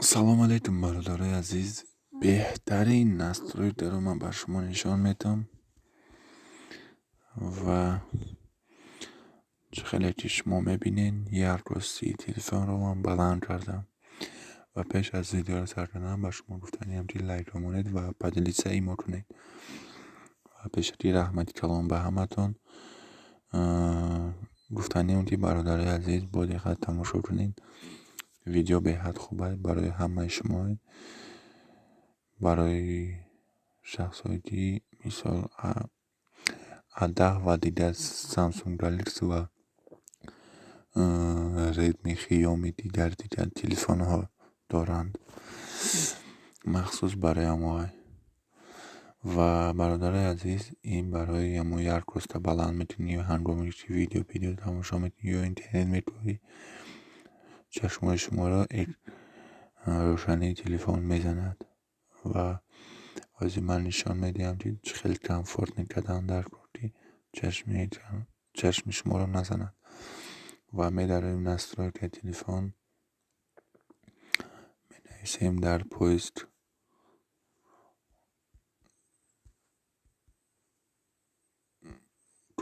Салом алейкум, бародарои азиз. Беҳтарин настройкаро ман ба шумо нишон медиҳам ва чӣ хеле ки шумо мебинед, яркости телефонро ман баланд кардам. Ва пеш аз видеоро сар кардан ба шумо гуфтаниам, ки лайкро монед ва поделиться имо кунед. Ва пешакӣ раҳмати калон ба ҳаматон. Гуфтаниам, ки бародарои азиз, бо диққат тамошо кунед. Видео беҳад хуб аст барои ҳамаи шумо, барои шахсҳое, ки мисол A10 ва дигар Samsung Galaxy ва Redmi, Xiaomi, дигар телефонҳо доранд, махсус барои ҳамоай. Ва бародарои азиз, ин барои ҳамо яркоста баланд мекунӣ, ҳангоме ки видео тамошо мекунӣ ё интернет мекунӣ, чашмои шуморо рӯшании телефон мезанад. Ва ҳозир ман нишон медиҳам, ки чӣ хел комфортно кардан дар кор, ки чашми шуморо назанад. Ва медароем настройкаи телефон, менависем дар поиск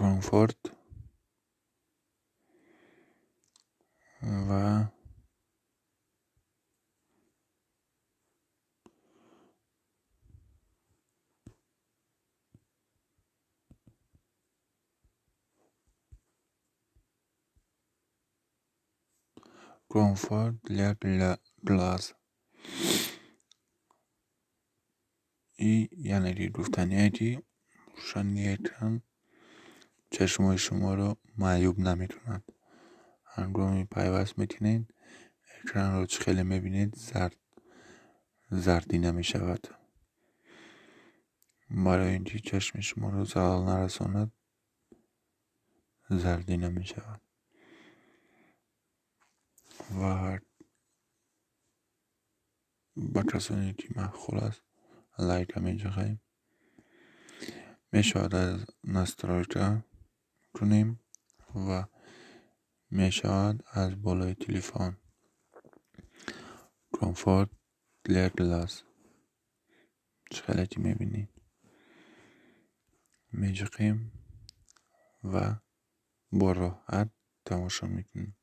комфорт ва комфорт для глаз. И яъне ки гуфтание, ки рӯшании экран чашмои шуморо маъюб намекунад. Ҳангоми пайваст мекунед, экранро чӣ хеле мебинед, зардина мешавад. Барои ин ки чашми шуморо залал нарасонад, зардина мешавад. Ва ба касоне ки маъқул аст, лайка меҷиқем. Мешавад аз настройка кунем ва мешавад аз болои телефон комфорт для глаз, чӣ хеле ки мебинед, меҷиқем ва бо роҳат тамошо мекунем.